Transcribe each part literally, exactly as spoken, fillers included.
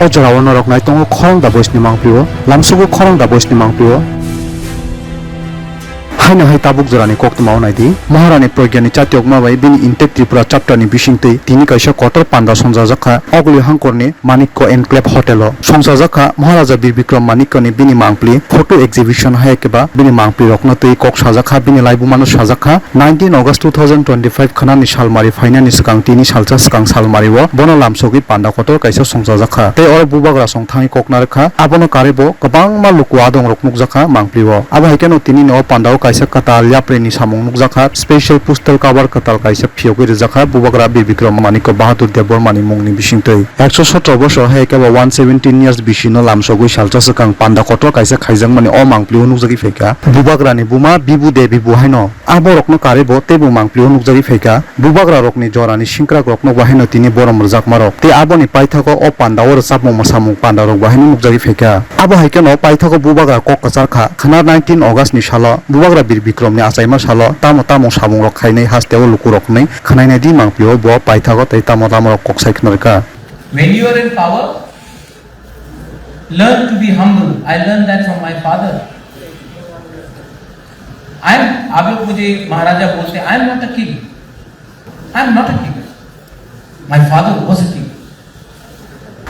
O jorao norok naitongo khorang da boisni mangpli o, lamsugo khorang da boisni mangpli o. Haino hai tabuk jorani koktwma o naidi, Maharani Progyani chatiokma bai bini Intact Tripura chapter ni bisingtwi tini kaisa kotor panda songchajak kha Oguli Hangkorni Manikya Enclave Hotel o. Songchajak kha Maharaja Bir Bikram Manikyani bini mangpli, photo exhibition hai khe ba bini mangpli rokno twi kok sajak kha, bini laibuma no sajak kha. Nineteen August two thousand twenty-five khwnani salmari phainani swkang tini salsa swkang salmari o bono lamsogwi panda kotor kaisa songchajak kha. Tei oro bubagra song thangwi kok narwk kha. Abono karwi bo kwbangma luku adong rok nukjak kha mangpli o. Abo hai kheno tini no panda o kaisa kwtal yapri ni samung nukjak kha. Special postal cover kwtal kaisa phiyogwi rijak kha bubagra Bir Bikram Manikya Bahadur Debbarma ni mung ni bisingtwi. Ekso sotro bosor hai khe bo one seventeen years bisi no lamsogwi salsa swkang panda kotor kaisa khaijakmani o mangpli o nukjagwi phaikha. Bubagra ni buma Bibu Devi bo haino a borok no karwi bo teibo mangpli o nukjagwi phaikha. Bubagra rok ni jora ni singkrak rok no bo haino tini borom rwjakma rok tei aboni paithago o panda o rwchapmung mwsamung panda rok bo haino nukjagwi phaikha. Abo hai kheno paithago bubagra kok kwchar kha khwna nineteen August ni salo bubagra Bir Bikram ni achaima salo tamo tamo samung rok khainai haste o luku rok ni khwnainai di mangpli o bo paithago tei tamo tamo rok kok sai khwna rwkha. When you are in power, learn to be humble. I learned that from my father. I am, आप लोग मुझे महाराजा बोलते, I am not a king. I am not a king. My father was a king.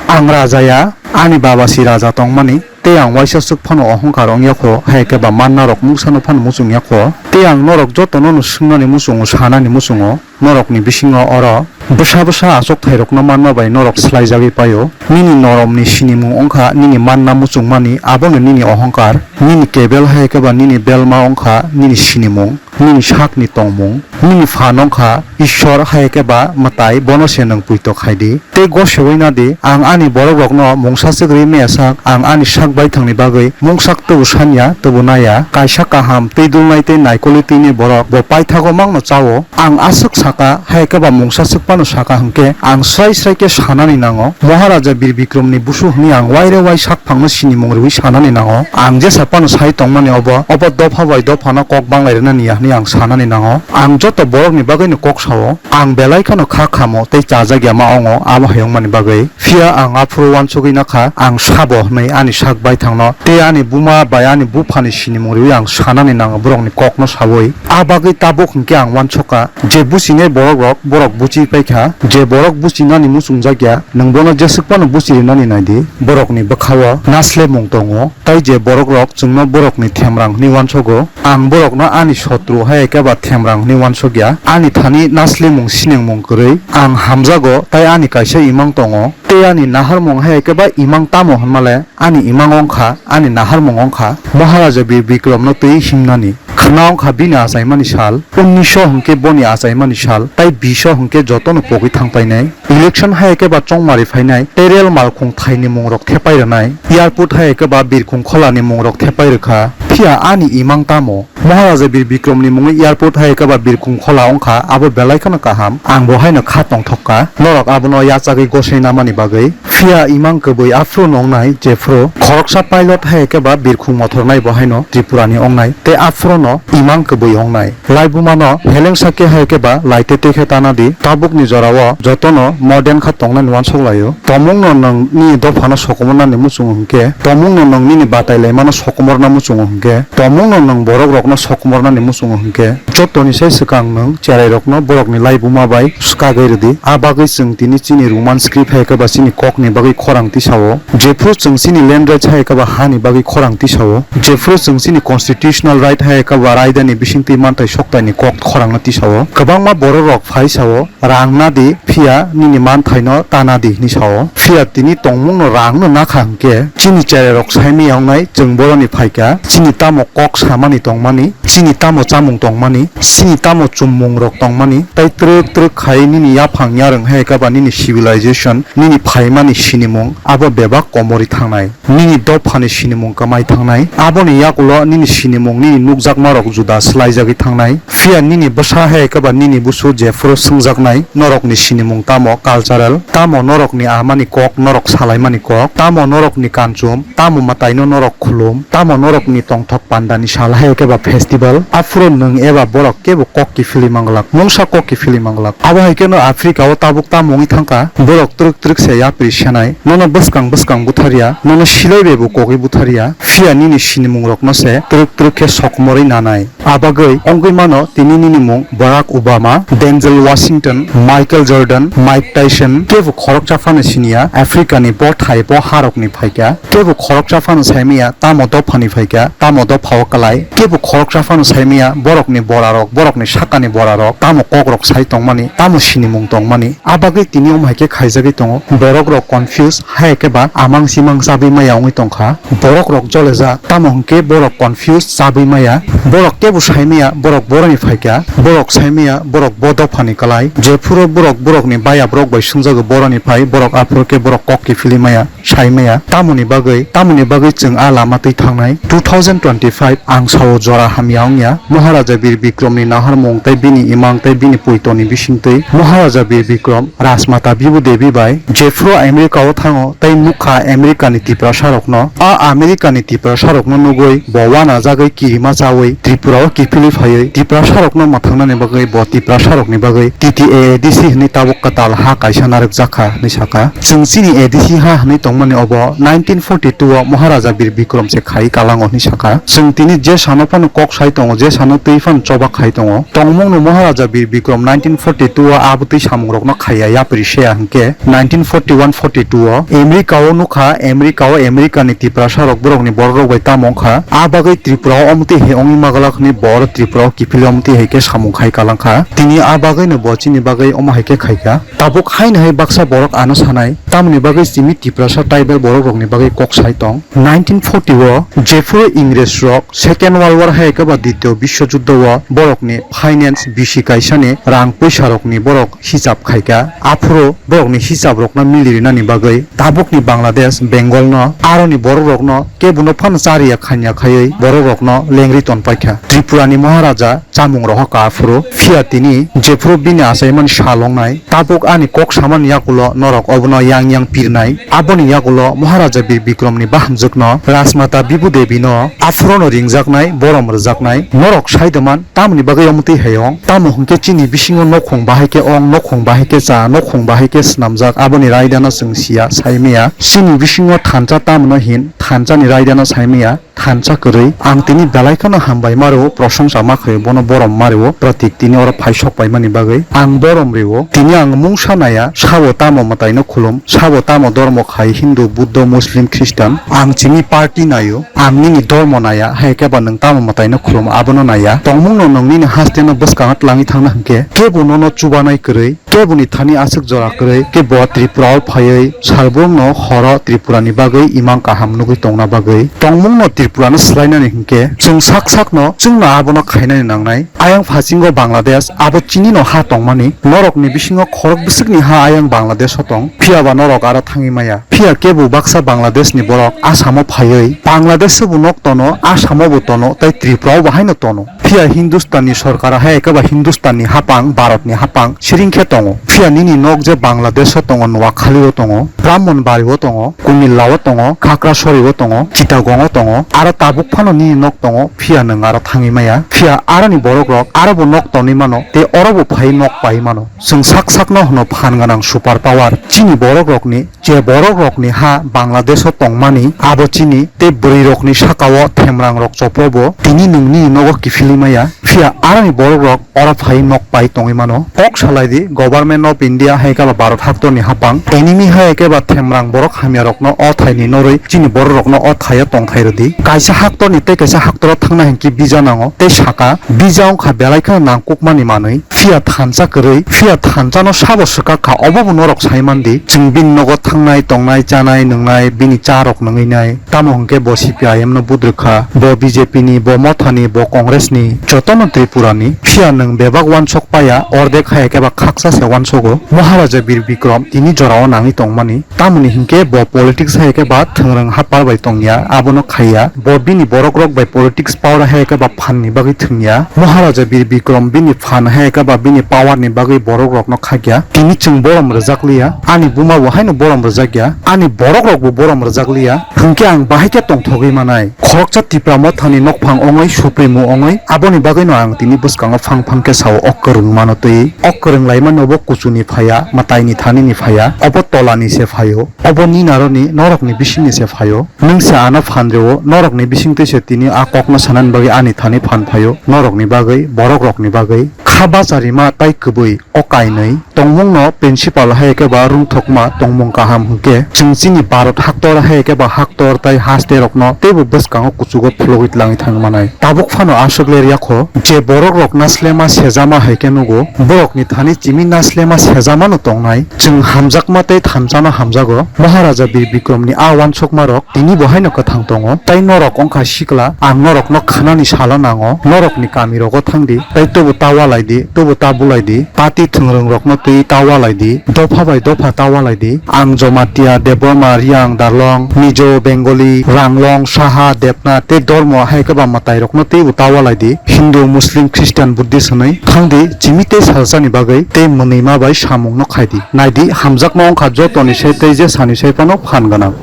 Ang raja ya, ani baba si raja tongmani, tei ang waisa swk phano ohongkar wng yakho, hai khe ba manna rok mungsa no phano muchung yakho. Tei ang norok joto no no swngnani muchungo, sanani muchungo. Norokni bisingo oro bwsa bwsa achukthai rokno manma bai norok swlaijagwi paio. Nini noromni sinimung wngkha nini manna muchungmani, abono nini ohongkar, nini kebel hai khe ba nini belma wngkha nini sinimung, nini sakni tongmung, nini phan wngkha Ishwar hai khe ba mwtai, bono se nwng puito khai di. Tei goseui na di, ang ani borok rokno mungsa swk rwi maya sak, ang ani sak baithangni bagwi mungsa tubu sanya, tubu naya, kaisa kaham twi dulnai tei naikolwi twini borok bo paithago mangno chao. Ang aswk saka, hai khe ba mungsa swk phano saka hwnkhe ang srai srai khe sanani nango. Maharaja Bir Bikramni busu hwnwi ang waire wai sak phangno sinimung rwui sanani nango. Ang jesa phano sai tongmani obo, obo dopha bai dophano kok banglai rwnani ya hwnwi ang sanani nango. Ang joto borokni bagwino kok sao. Ang belai kheno kha khamo tei chajak ya ma ongo abo hayungmani bagwi. Phiya ang aphuru uansugwi nakha, ang sabo hwnwi ani sak baithangno tei ani buma bai ani buphani sinimung rwui ang sanani nango borokni kokno saui. A bagwi tabuk hwnkhe ang uansukha je buchinai borok rok borok buchi paikha, je borok buchinani muchungjak ya, nwng bono jeswk phano buchi rinani naidi. Borokni bwkhao naslemung tongo, tei je borok rok chwngno borokni themrang hwnwi uansugo, ang borokno ani sotru hai khe ba themrang hwnwi uansuk ya. Ani thani naslemung sinengmung kwrwi ang hamjago, tei ani kaisa imang tongo, tei ani naharmung hai khe ba imang tamo hwnmale, ani imang wngkha, ani naharmung wngkha Maharaja Bir Bikramno twi himnani. Khwna wngkha bini achaimani sal, unnisho hwnkhe boni achaimani sal, tei bisho hwnkhe jotono pogwi thangpainai. Election hai khe ba chongmari phainai, tei rel malkhung thaini mungrok thepai rwnai, airport hai khe ba birkhung kholani mungrok thepai rwkha. Phiya ani imang tamo? Maharaja Bir Bikramni mungwi airport hai khe ba birkhung khola wngkha, abo belai kheno kaham. Ang bo haino kha tongthok kha, norok abono yachagwi gosoi namani bagwi. Phiya imang kwbwi aphuru no wngnai, jephuru khoroksa pilot hai khe ba birkhung mothor nai bo haino Tripura ni wngnai, tei aphuru no imang kwbwi wngnai. Laibuma no helengsa khe hai khe ba lai tei twi khe tana di, tabuk ni jora o joto no modern kha tongnani uansuk lai o. Tomung no nwng nini dopha no sokomor nani muchungo hwnkhe, tomung no nwng nini batai laima no sokomor na muchungo hwnkhe, tomung no nwng borok rok no sokomor nani muchungo hwnkhe, joto ni sai swkang nwng cherai rok no borok ni laibuma bai swkagwi rwdi. A bagwi chwng tini chini Roman script hai khe ba chini kok ni bagwi khorang tisa o. Jephuru chwng chini land rights hai khe ba ha ni bagwi khorang tisa o. Jephuru chwng chini constitutional right hai khe ba raida ni bisingtwi manthai soktai ni kok khorang no tisa o. Kwbangma borok rok phai sa o, rang na di, phiya nini manthaino tana di hwnwi sa-o. Phiya tini tongmungno rangno nakha hwnkhe, chini cherai rok saimaya wngnai, chwng boroni phaikha, chini tamo kok samani tongmani, chini tamo chamung tongmani, chini tamo chummungrok tongmani, tei twrwk twrwk khai nini yaphang yarwng hai khe ba nini civilization, nini phaimani sinimung, abo bebak komorwi thangnai. Nini dophani sinimung kwmai thangnai. Aboni yakulo nini sinimung, nini nukjakmarok juda swlaijagwi thangnai. Phiya nini bwsa hai khe ba nini busu jephuru swngjaknai, norokni sinimung tamo cultural, tamo norokni amani kok, norok salaimani kok, tamo norokni kanchum, tamo mwtaino norok khulum, tamo norokni tongthok pandani sal hai khe ba Festival. Aphuru nwng eba borok kebo kok kiphilwi manglak, mungsa kok kiphilwi manglak. Abo hai kheno Africa o tabuk tamo wngwi thangkha, borok twrwk twrwk se yapri senai, nono bwskang bwskang butharya, nono silai bai bo kogwi butharya, phiya nini sinimung rokno se twrwk twrwk khe sokomorwi nanai. Abagwi wngwi mano tini nini mung Barack Obama, Denzel Washington, Michael Jordan, Mike Tyson, kebo khoroksa phano siniya, Africa ni bo thai bo harok ni phaikha, kebo khoroksa phano saimaya, tamo dopha ni phaikha, tamo dopha o kalai, kebo khoroksa phano saimaya, borok ni bora rok, borok ni saka ni bora rok, tamo kok rok sai tongmani, tamo sinimung tongmani, abagwi tini omo hai khe khaijagwi tongo, borok rok confuse, hai khe ba amang simang chabwi maya wngwi tongkha. Borok rok jolejak, tamo hwnkhe borok confuse chabwi maya, borok kebo sai maya borok boroni phaikha, borok sai maya borok bo dophani kalai, jephuru borok borokni bayabrok bai swngjago boroni phai, borok aphuru khe borok kok kiphilwi maya, sai maya. Tamoni bagwi, tamoni bagwi chwng a lama twi thangnai. Two thousand twenty-five ang sao jora hamya wngya, Maharaja Bir Bikramni naharmung tei bini imang tei bini poitoni bisingtwi Maharaja Bir Bikram Rajmata Bibu Devi bai jephuru America o thango tei nukha America ni Tiprasa rokno. A America ni Tiprasa rokno nugwi bo uanajagwi kirima chawi Tripura o kiphilwi phaiwi Tiprasa rokno mwthangnani bagwi bo Tiprasa rokni bagwi T T A A D C hwnwi tabuk kwtal ha kaisa narwkjakha hwnwi sakha. Chwng chini A D C ha hwnwi tongmani obo nineteen forty-two o Maharaja Bir Bikram se khai kalango hwnwi sakha. Chwng tini je sano phano kok sai tongo, je sano twi phano choba khai tongo. Tongmungno Maharaja Bir Bikram nineteen forty-two o abotwi samungrokno khaiya yapri seya hwnkhe nineteen forty-one forty-two o America o nukha, America o America ni Tiprasa rok borokni borok rok bai tamo wngkha. A bagwi Tripura o omtwi hai wngwi magalak hwnwi bo oro Tripura o kiphilwi omtwi hai khe samung khai kalangkha. Tini a bagwino bo chini bagwi omo hai khe khaikha. Tabuk haino hai baksa borok ano sanai, tamoni bagwi simi Tiprasa tribal borok rokni bagwi kok sai tong. Nineteen forty o jephuru Ingres rok Second World War hai khe ba Ditiyo Biswa Juddo o borokni finance bisi kaisani rang puisa rokni borok hisab khaikha. Aphuru borokni hisab rokno mili rinani bagwi tabukni Bangladesh, Bengal no aroni borok rokno kebono phano chariya khanya khaiwi borok rokno lengri tonpaikha. Tripura ni Maharaja chamung rohor ka aphuru. Phiya tini jephuru bini achaimani sal wngnai, tabuk ani kok samani yakulo norok obono yang yang pirnai. Aboni yakulo Maharaja Bir Bikramni bahamjwkno Rajmata Bibu Debino aphurono ringjaknai, borom rwjaknai. Norok sai doman, tamoni bagwi omo twi hai ong? Tamo hwnkhe chini bisingo nokhong bahai khe ong, nokhong bahai khe cha, nokhong bahai khe snamjak, aboni raidano chwng siya, saimaya. Chini bisingo thansa tamno hin, thansani raidano saimaya. Thansa kwrwi, ang tini belai kheno hambai ma rwo, prosongsa ma khaio, bono borom ma rwo, pratik tini oro phai sok paimani bagwi ang borom rwo. Tini ang mungsa naya, sabo tamo mwtaino khulum, sabo tamo dormo khai, Hindu, Buddho, Muslim, Christian, ang chini party naio, ang nini dormo naya, hai khe ba nwng tamo mwtaino khulum, abono naya. Tongmungno nwng nini hasteno bwskango twlangwi thangna hwnkhe, kebo nono chubanai kwrwi, keboni thani aswk jora kwrwi khe bo Tripura o phaiwi salbrum no horo Tripura ni bagwi imang kaham nugwi tongna bagwi tongmung no Tripura no swlainani hinkhe chwng sak sak no chwngno abono khainani nangnai. Ayang phasingo Bangladesh abo chini no ha tongmani, norok ni bisingo khorok bwswk ni ha ayang Bangladesh o tong, phiya ba norok aro thangwi maya. Phiya kebo baksa Bangladesh ni borok Assam o phaiwi Bangladesh o bo nok tono, Assam o bo tono, tei Tripura o bo haino tono. Phiya Hindustan ni sorkar hai khe ba Hindustan ni hapang, Bharat ni hapang siring khe tongo. Phiya nini nok je Bangladesh o tongo, Noakhali o tongo, Brahmanbari o tongo, Kumilla o tongo, Khakrasori o tongo, Chittagong o tongo, aro tabuk phano nini nok tongo, phiya nwng aro thangwi maya. Phiya aroni borok rok aro bo nok tonwi mano, tei oro bo phai nok pai mano. Chwng sak sakno hwno phan gwnang super power. Chini borok rokni, je borok rokni ha Bangladesh o tongmani, abo chini, tei bwrwi rokni saka o themrang rok chopro bo tini nwngni nogo kiphilwi maya. Phiya aroni borok rok oro phai nok pai tongwi mano. Kok salai di, Government of India hai khe ba Bharat haktorni hapang, enemy hai khe ba themrang borok hamya rokno o thai ni norwi chini borok rokno o thai o tongthai rwdi. Kaisa haktorni tei kaisa haktoro thangna hinkhe visa nango tei saka visa wngkha belai kheno nangkukmani manwi. Phiya thansa kwrwi, phiya thansano sabo swkak kha, obo bo norok sai man di. Chwng bini nogo thangnai, tongnai, chanai, nwngnai, bini cha rok nwnginai. Tamo hwnkhe bo C P I M no budrwk kha, bo B J P ni, bo Motha ni, bo Congress ni, jotono Tripura ni. Phiya nwng bebak uansuk paya, ordek hai khe ba khaksa se uansugo. Maharaja Bir Bikram tini jorao nangwi tongmani. Tamoni hinkhe bo politics hai khe ba thwngrwng hapar bai tongya, abono khaiya. Bo bini borok rok bai politics power hai khe ba phan ni bagwi thwngya. Maharaja Bir Bikram bini phan hai khe ba bini power ni bagwi borok rokno khakya. Tini chwng borom rwjak liya, ani buma bo haino borom rwjak ya, ani borok rok bo borom rwjak liya. Hinkhe ang bahai khe tongthogwi manai. Khoroksa Tipra Mothani nokphang ongwi, Supremo ongwi, aboni bagwino ang tini bwskango phang phang khe sao, o kwrwng mano twi. O kwrwng laimano bo kuchuni phaiya, mwtaini thanini phaiya, obo tolani se phaio, obo ninaroni norokni bisingni se phaio. Nwng se ano phan rwo, norokni bisingtwi se tini a kokno sanani bagwi ani thani phan phaio, norokni bagwi, borok rokni bagwi. Kha bacharima tai kwbwi o kainwi tongmungno principal hai khe ba rwngthokma tongmung kaham hwnkhe chwng chini Bharat haktor hai khe ba haktor tai haste rokno teibo bwskango kuchugo phulugwi tlangwi thangwi manai. Tabuk phano aswk le rwkho je borok rok naslema sejama hai khe nugo, borokni thani chimi naslema sejamano tongnai. Chwng hamjakma tei thansa no hamjago. Maharaja Bir Bikram ni a uansukma rok tini bo haino kwthang tongo. Tai norok wngkha sikla, ang norokno khanani salo nango, norokni kamirogo thangdi, tai tubu ta walaidi, tubu ta bulaidi, party thwngrwngrokno twi ta walaidi, dopha bai dopha ta walaidi. Ang Jamatia, Debbarma, Riang, Darlong, Mizo, Bengali, Ranglong, Saha, Debnath tei dormo hai khe ba mwtairokno twibo ta walaidi. Hindu, Muslim, Christian, Buddhist hwnwi thangdi, chimi tei salsani bagwi tei mwnwima bai samungno khaidi. Naidi, hamjakma wngkha jotoni se tei je sani se phano phan gwnang.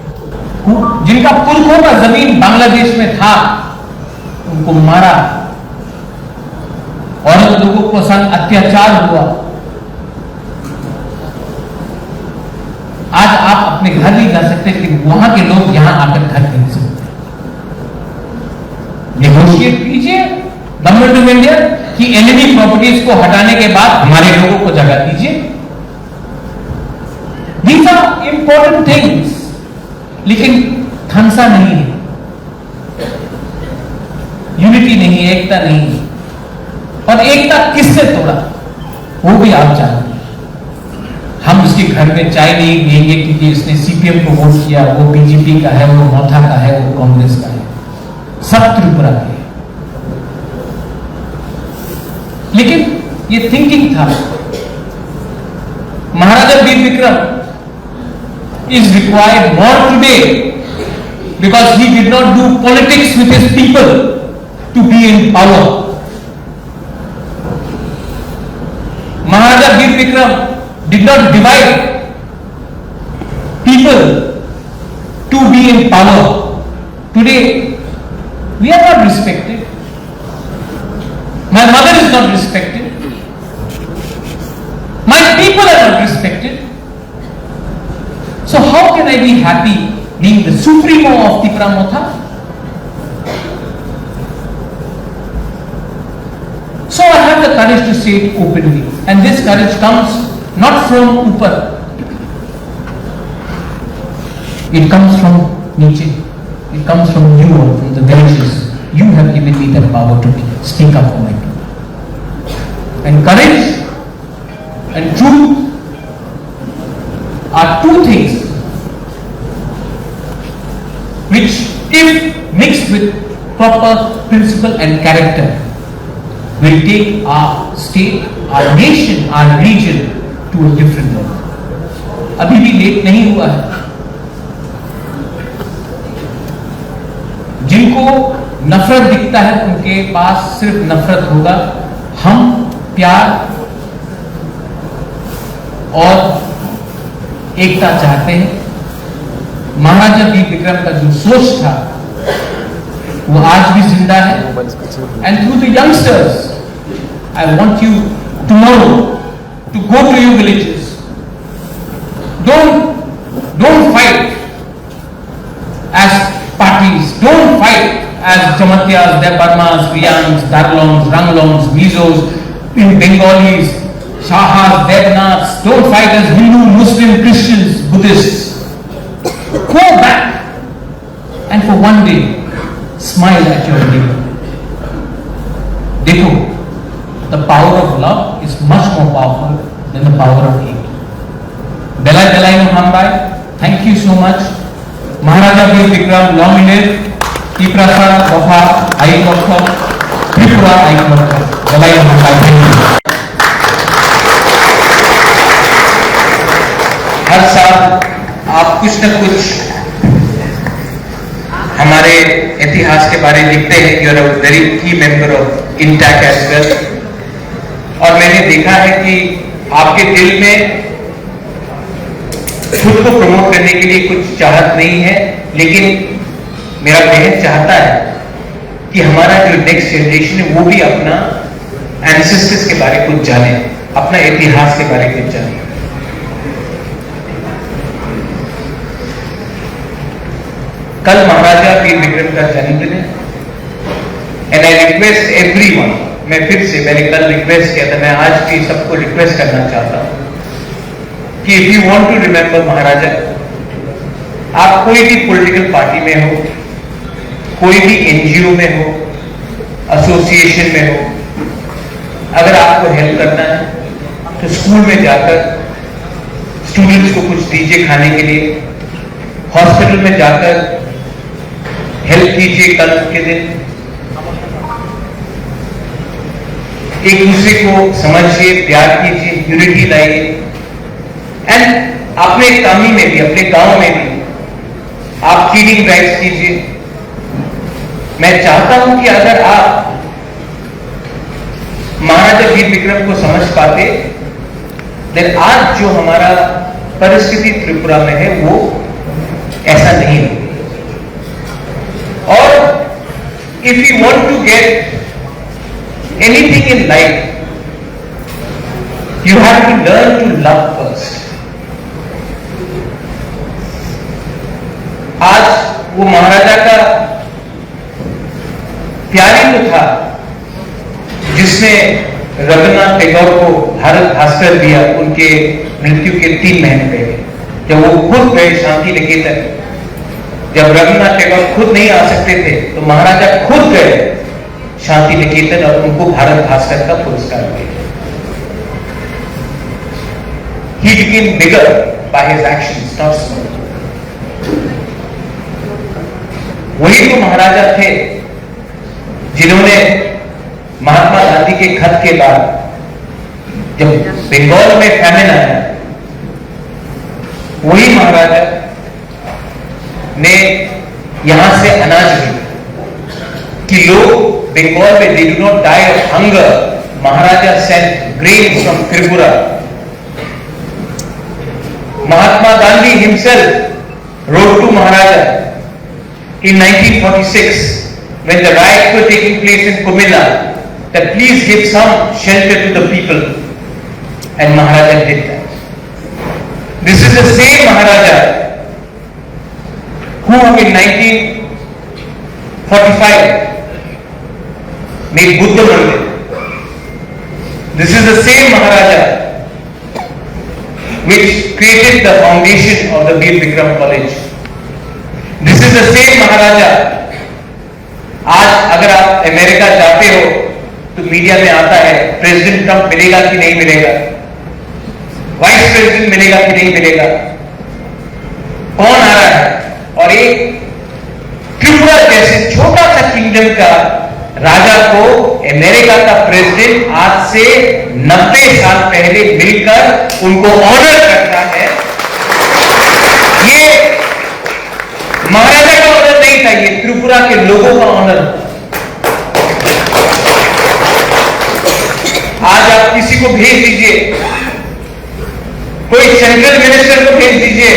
जिनका पुरखों का जमीन बांग्लादेश में था, उनको मारा, औरत लोगों के साथ अत्याचार हुआ। आज आप अपने घर नहीं जा सकते, लेकिन वहां के लोग यहां आकर घर खरीद सकते हैं। नेगोशिएट कीजिए गवर्नमेंट ऑफ इंडिया कि एनिमी प्रॉपर्टीज को हटाने के बाद हमारे लोगों को जगह दीजिए। These are important things, लेकिन थानसा नहीं है, यूनिटी नहीं है, एकता नहीं है। और एकता किससे तोड़ा, वो भी आप जानते हैं। हम उसके घर में चाय नहीं पिएंगे क्योंकि उसने सीपीएम को वोट किया, वो बीजेपी का है, वो मथा का है, वो कांग्रेस का है, सब त्रिपुरा के हैं। लेकिन ये थिंकिंग था। महाराजा वीर Vikram is required more today because he did not do politics with his people to be in power. Maharaja Veer Bikram did not divide people to be in power. Today, we are not respected. My mother is not respected. My people are not respected. So how can I be happy being the supremo of Tipra Motha? So I have the courage to say it openly, and this courage comes not from upar, it comes from niche, it comes from you all, from the villages. You have given me that power to speak up for my people. And courage and truth are two things which, if mixed with proper principle and character, will take our state, our nation, our region to a different level. अभी भी लेट नहीं हुआ है। जिनको नफरत दिखता है, उनके पास सिर्फ नफरत होगा। हम प्यार और एकता चाहते हैं। महाराजा वीर विक्रम का जो सोच था, वो आज भी जिंदा है। And through the youngsters, I want you tomorrow to go to your villages. Don't, don't fight as parties. Don't fight as Jamatias, Debbarmas, Riangs, Darlongs, Ranglongs, Mizos, Bengalis, Shahas, Debnaths. Don't fight as Hindu, Muslim, Christians, Buddhists. Go back and for one day, smile at your neighbor. देखो, the power of love is much more powerful than the power of hate. Belai belai no hambai. Thank you so much. Maharaja Veer Bikram, long live. Tiprasa Dopha Hai Lokho. Tripura icon, Jalai Mangal. हर साल आप कुछ न कुछ हमारे इतिहास के बारे में लिखते हैं। You are a very key member of INTACH as well. और मैंने देखा है कि आपके दिल में खुद को प्रमोट करने के लिए कुछ चाहत नहीं है, लेकिन मेरा बेहद चाहता है कि हमारा जो नेक्स्ट जनरेशन है, वो भी अपना एंसेस्टर्स के बारे कुछ जाने, अपना इतिहास के बारे कुछ जाने। कल महाराजा वीर विक्रम का जन्मदिन है, and I request everyone, मैं फिर से, मैंने कल रिक्वेस्ट किया था, मैं आज भी सबको रिक्वेस्ट करना चाहता हूँ कि if you want to remember महाराजा, आप कोई भी पॉलिटिकल पार्टी में हो, कोई भी एनजीओ में हो, एसोसिएशन में हो, अगर आपको हेल्प करना है तो स्कूल में जाकर स्टूडेंट्स को कुछ दीजिए खाने के लिए, हॉस्पिटल में जाकर हेल्प कीजिए। कल के दिन एक दूसरे को समझिए, प्यार कीजिए, यूनिटी लाइए। एंड अपने कमी में भी, अपने गांव में भी आप फीडिंग ड्राइव्स कीजिए। मैं चाहता हूं कि अगर आप महाराजा वीर विक्रम को समझ पाते, देन आज जो हमारा परिस्थिति त्रिपुरा में है, वो ऐसा नहीं होता। और if you want to get anything in life, you have to learn to love first. आज वो महाराजा का प्यार ही तो था जिसने रविन्द्रनाथ टैगोर को भारत भास्कर दिया उनके मृत्यु के तीन महीने पहले, जब वो खुद गए शांति निकेतन। जब रविन्द्रनाथ टैगोर खुद नहीं आ सकते थे तो महाराजा खुद गए शांति निकेतन और उनको भारत भास्कर का पुरस्कार दिया। He became bigger by his actions, not small. वही तो महाराजा थे जिन्होंने महात्मा गांधी के खत के बाद जब बंगाल में फैमिन आया, वही महाराजा ने यहाँ से अनाज भेजा कि लोग बंगाल में, they do not die of hunger. Maharaja sent grains from Tripura. Mahatma Gandhi himself wrote to Maharaja in nineteen forty-six, when the riots were taking place in Kumila, that please give some shelter to the people. And Maharaja did that. This is the same Maharaja who in nineteen forty-five made Buddha Mandir. This is the same Maharaja which created the foundation of the Veer Vikram College. This is the same Maharaja. आज अगर आप अमेरिका जाते हो तो मीडिया में आता है, president Trump मिलेगा कि नहीं मिलेगा, वाइस प्रेसिडेंट मिलेगा कि नहीं मिलेगा, कौन आ रहा है। और एक त्रिपुरा जैसे छोटा सा किंगडम का राजा को अमेरिका का प्रेसिडेंट आज से नब्बे साल पहले मिलकर उनको ऑनर करता है। ये महाराजा का ऑनर नहीं था, ये त्रिपुरा के लोगों का ऑनर था। आज आप किसी को भेज दीजिए, कोई सेंट्रल मिनिस्टर को भेज दीजिए,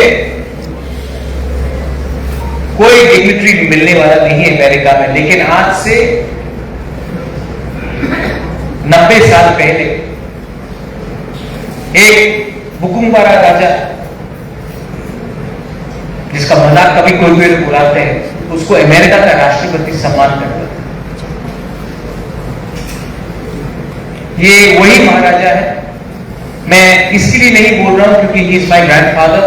कोई डिग्निटरी मिलने वाला नहीं है अमेरिका में। लेकिन आज से नब्बे साल पहले एक बुकुमबारा राजा, जिसका मजाक कभी कोई कोई लोग उड़ाते हैं, उसको अमेरिका का राष्ट्रपति सम्मान करता था। ये वही महाराजा है। मैं इसके लिए नहीं बोल रहा हूं क्योंकि he is my grandfather,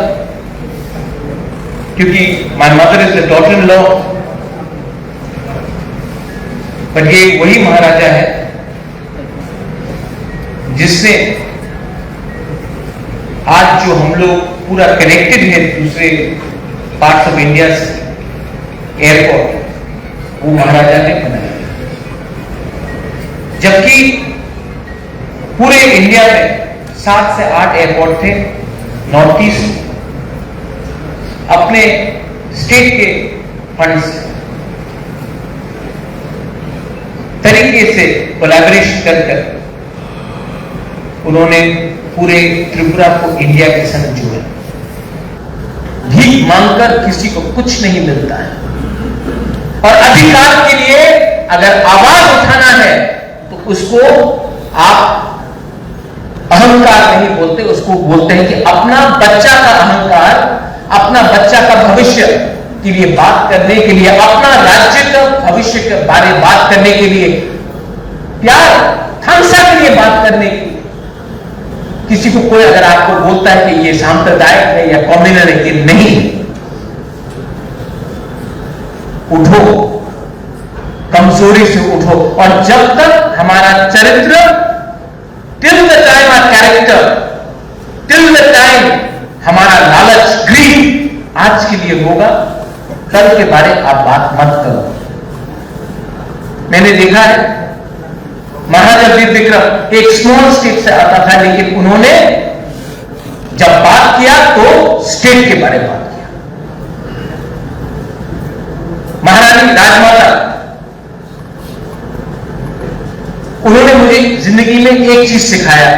क्योंकि my mother is the daughter-in-law, but ये वही महाराजा है जिसने आज जो हम लोग पूरा कनेक्टेड है दूसरे पार्ट्स ऑफ इंडिया से, एयरपोर्ट, वो महाराजा ने बनाया। जबकि पूरे इंडिया में सात से आठ एयरपोर्ट थे नॉर्थ ईस्ट, अपने स्टेट के फंड्स तरीके से कोलैबोरेशन कर कर उन्होंने पूरे त्रिपुरा को इंडिया के संग जोड़ा। भीख मांगकर किसी को कुछ नहीं मिलता है और अधिकार के लिए अगर आवाज उठाना है तो उसको आप अहंकार नहीं बोलते, उसको बोलते हैं कि अपना बच्चा का अहंकार, अपना बच्चा का भविष्य के लिए बात करने के लिए, अपना राज्य का भविष्य के बारे बात करने के लिए, प्यार थांगसा के लिए बात करने के लिए। किसी को कोई अगर आपको बोलता है कि ये सांप्रदायिक है या कम्युनल है, ये नहीं। उठो, कमजोरी से उठो। और जब तक हमारा चरित्र, till the time our character, till the time हमारा लालच, ग्रीड आज के लिए होगा, कल के बारे आप बात मत करो। मैंने देखा है, महाराजा वीर विक्रम एक स्मॉल स्टेट से आता था, लेकिन उन्होंने जब बात किया तो स्टेट के बारे में बात किया। महारानी राजमाता, उन्होंने मुझे जिंदगी में एक चीज सिखाया।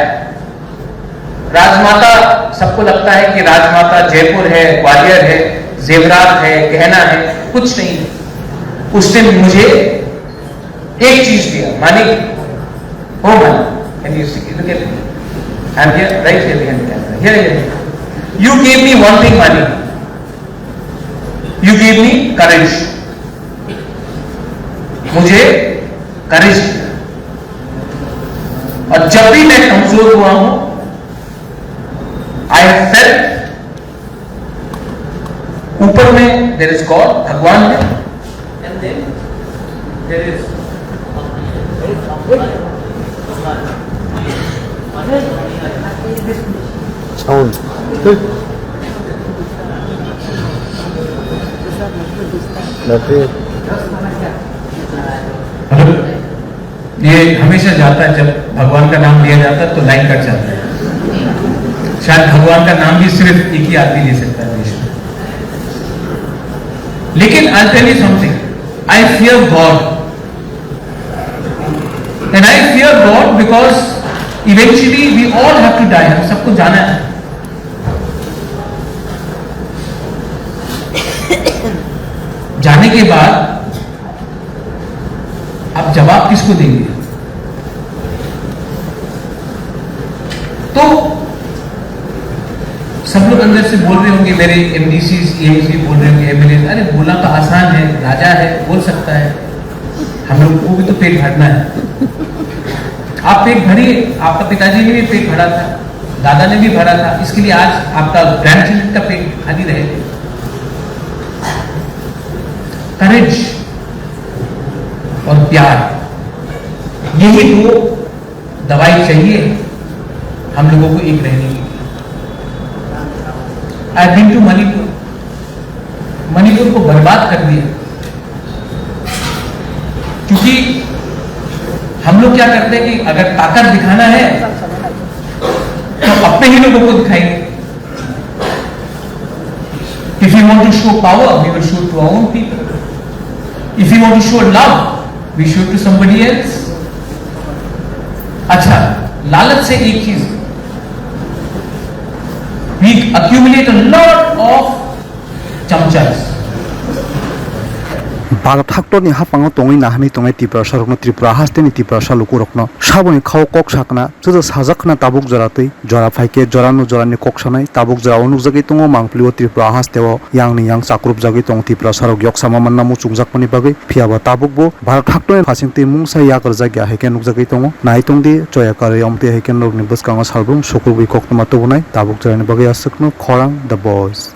राजमाता, सबको लगता है कि राजमाता जयपुर है, ग्वालियर है, जेवरात है, गहना है, कुछ नहीं है। उसने मुझे एक चीज दिया, मानिक। Oh Manik, can you see? Look at me. I'm here, right here behind the camera. Here, here. You gave me one thing, Manik. You gave me courage. मुझे करेज दिया। और जब भी मैं कमजोर हुआ हूं, आई हैव फेल्ट, ऊपर में देयर इज गॉड, भगवान है। And then there is sound. Hello, ये हमेशा जाता है, जब भगवान का नाम लिया जाता है तो लाइन कट जाता है। शायद भगवान का नाम भी सिर्फ एक ही आदमी ले सकता है देश में। लेकिन I tell you something, I fear God. And I fear God because eventually we all have to die. हम सबको जाना है। जाने के बाद आप जवाब किसको देंगे? तो सब लोग अंदर से बोल रहे होंगे, मेरे एमडीसी, ईएमसी बोल रहे होंगे, एमएलए, अरे बोलना तो आसान है, राजा है, बोल सकता है। हम लोग को भी तो पेट भरना है। आप पेट भरिए, आपका पिताजी ने भी पेट भरा था, दादा ने भी भरा था, इसके लिए आज आपका ग्रैंडचिल्ड्रन का पेट खाली रहे। करेज और प्यार, यही दो दवाई चाहिए हम लोगों को एक रहने के लिए। आई बीन टू मणिपुर, मणिपुर को बर्बाद कर दिया। क्योंकि हम लोग क्या करते हैं कि अगर ताकत दिखाना है तो अपने ही लोगों को दिखाएंगे। If we want to show power, we will show to our own people. If we want to show love, we show to somebody else. अच्छा, लालच से एक चीज, we accumulate a lot of chamchas. Bharat haktorni haphango tongwi naharni tongnai Tiprasarokno, Tripura hasteni Tiprasa lukurokno saboni khao kok sakna, chuja sajak khna tabuk jora twi, jora phaikhe jora no jorani kok sanai, tabuk jora o nukjagwi tongo Mangpili o Tripura hasteo yangni yang chakrupjagwi tongo Tiprasarok yoksama manna muchungjakmani bagwi, phiyaba tabukbo Bharat haktorni phasingtwi mungsa yak rwjak ya hai khe nukjagwi tongo. Nai tongdi, choya karwi omtwi hai khe norokni bwskango salbrum sukrubwi koktwma tubunai, tabuk jorani bagwi aswkno khorang The Voice.